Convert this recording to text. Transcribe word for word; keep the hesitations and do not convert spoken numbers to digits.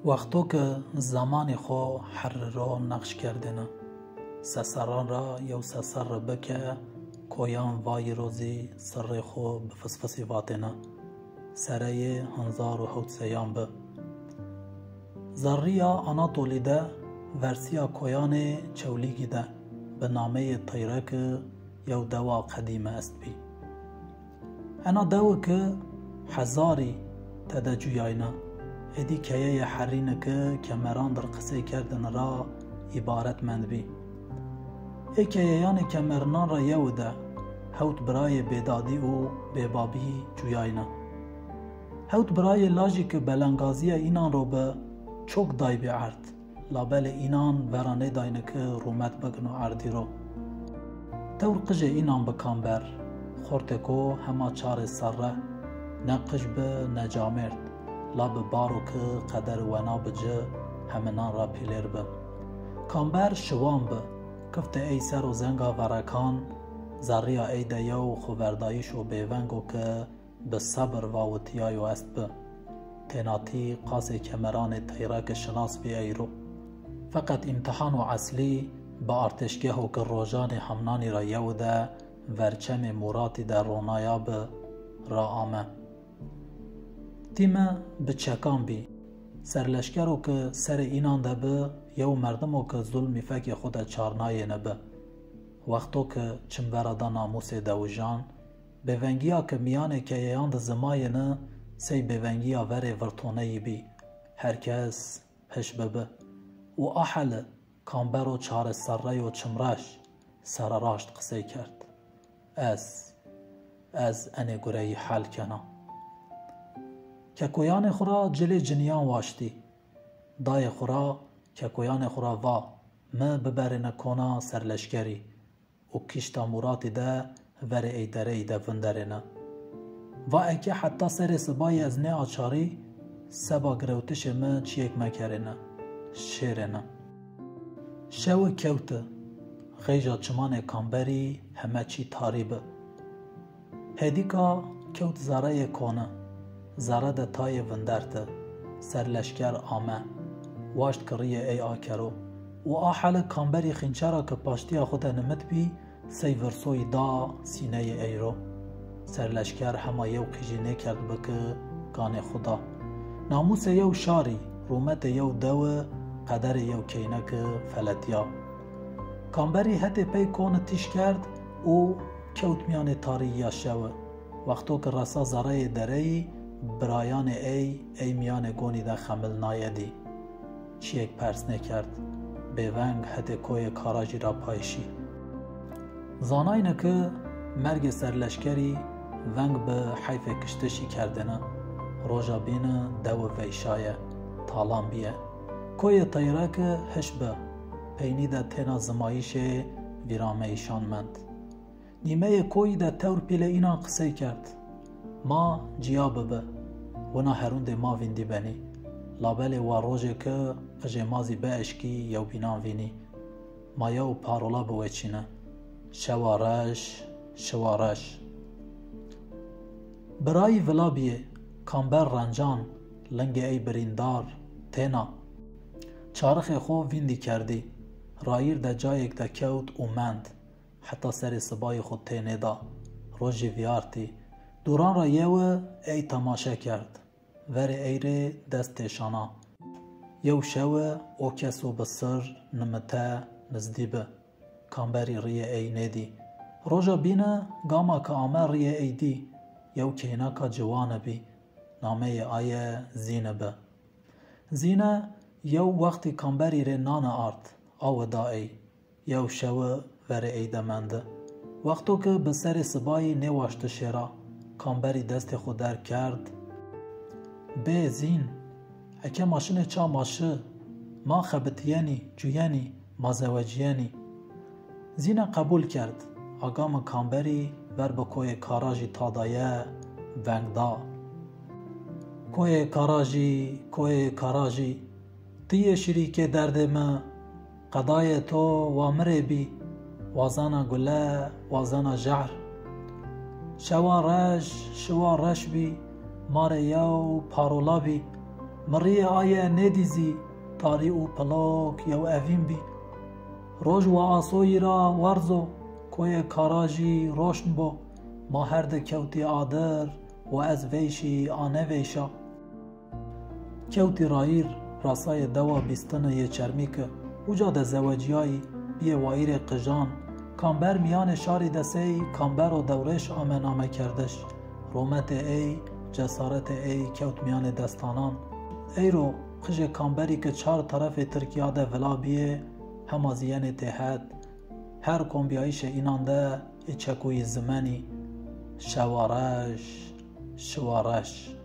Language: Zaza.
Wexto ke zemanî xo herri ro neqş kerdêne, seserran ra yew seserre bi ke koyan vayî ro zî sirrê xo bi fisfisî vatêne. Sereyê hezar û hewt seyan bi. Zerrîya Anatolî de, versîya koyanê Çewlîgî de, bi nameyê Teyreki yew dewa qedîme estbî. Ena dewi ki hezarî tede cuyayna, êdî keyeyê herrîni ki kemeran dir qisey kerdini ra îbaret mendbî. Ê keyeyanê kemerinan ra yewi de hewt birayê bêdadî û bêbabî cuyayna. Hewt birayê lajî ki belengazîya înan ro bi çok daybî erd. Labelê înan vera nêdayne ki rûmet bigino erdî ro. Tewr qijê înan bi Kamber, xortêko hema çarê serre, ne qij bi ne camêrd, la bi baro ki qederi wena bi ci heminan ra pîlêr bi. Kamber şiwan bi, kiftê ey ser o zenga verekan, zerrîya ey de yew xoverdayîşo bêveng o ki bi sebir vawitîyayo estbi. Tênatî qasê kemeranê Teyreki şinas bî ey ro. Feqet îmtîhano eslî bi artêşgeho ke rojanê hemnanî ra yew de ver çemê Muratî de ronayabi ra ame. Tîme bi çekan bî. Serleşkero ke serê înan de bi, yew merdimo ke zulmî fekê xo de çarnayêne bi. Wexto ke çim vera da namûsê dewijan, bêvengîya ke mîyanê keyeyan de zimayêne sey bêvengîya verê virtoneyî bî. Her kes hiş bibi. Û a heli Kambero çarêserreyo çimreş, sereraşt qisey kerd. Ez, ez enê gureyî hel kena. Kekoyanê xwu ra cilê cinîyan waştî. Dayê xwu ra, kekoyanê xwu ra va, mi biberêne kona serleşkerî û kîşta Muratî de verê ey dereyî de vinderêne. Va eke heta serê sibayî ez nêaçarî, seba girewtişê mi çîyêk mekerêne, şêrêne. Şewi kewti, xeyja çimanê Kamberî heme çî tarî bi. Hêdîka kewt zereyê koni, zere de tayê vinderti. Serleşker ame, waşt ki rîyê ey akero û a hele Kamberî xînçera ki paştîya xwu de nimit bî, sey virsoyî da sîneyê ey ro. Serleşker hema yew qîjî nêkerdbi ki ganê xwu da. Namûsê yew şarî, rûmetê yew dewi, qederê yew keyneki feletîya. Kamberî hetê pey koni tîş kerd û kewt mîyanê tarîyîya şewi. Wexto ki resa zereyê dereyî, birayanê ey, ey mîyanê gonî de xemilnayedî. Çîyêk pers nêkerd. Bêveng hetê koyê Karajî ra pay şî. Zanayne ki mergê serleşkerî veng bi heyfê kiştişî kerdêne. Roja bîni dewi veyşaye, talan bîye. Koyê Teyreki hiş bi, peynî de têna zimayîşê vîrameyîşan mend. Nîmeyê koyî de tewr pîlê înan qisey kerd. Ma cîya bibi. Wina herûndê ma vîndî benî. Labelê wa rojê ki qijê ma zî bieşkî yewbînan vînî. Ma yew parola biweçîne. Şewa reş, şiwa reş. Birayî vila bîyê, Kamber rencan, lingê ey birîndar, têna. Çarixê xo vîndî kerdî. Rayîr de cayêk de kewt û mend. Heta serê sibayî xo tênêda. Rojî vîyartî. Dûran ra yewi ey temaşe kerd. Verê ey rê dest têşana. Yew şewi o keso bi sir, nimite, nizdî bi. Kamberî rîyê ey nêdî. Roja bîne gama ke ame rîyê ey dî. Yew keyneka ciwane bî. Nameyê aye Zîne bi. Zîne yew wextî Kamberî rê nane ard, awe da ey. Yew şewi verê ey de mendi. Wexto ke bi serê sibayî nêwaşti şêra, Kamberî destê xwu derg kerd. Bê Zîn, eke ma şinê ça ma şi, ma xebitîyenî, cuyenî, ma zewecîyenî. Zîne qebûl kerd. A gami Kamberî ver bi koyê Karajî tadaye, veng da. Koyê Karajî, koyê Karajî, ti yê şirîkê derdê mi, qedayê to wa mi rê bî, wazena gule, wazena jehr. Şewa reş, şiwa reş bî, ma rê yew parola bî. Mi rîyê aye nêdî zî, tarî û pilok yew evîn bî. Roj wa asoyî ra werzo, koyê Kara jî roşn bo. Ma her di kewtî adir û ez veyşî a nêveyşa. Kewtî rayîr, rasayê dewa Bîstini yê Çermîki. Uca de zewecîyayî, bîyê wayîrê qijan. Kamber mîyanê şarî de sey kambero dewrêş ame namekerdiş. Rometê ey, cesaretê ey kewt mîyanê destanan. Eyro qijê kamberî ke çar terefê Tirkîya de vila bîyê, hema zî yenê têhet. Her kombîyayîşê înan de ê çekuyî zimenî şewa reş, şiwa reş.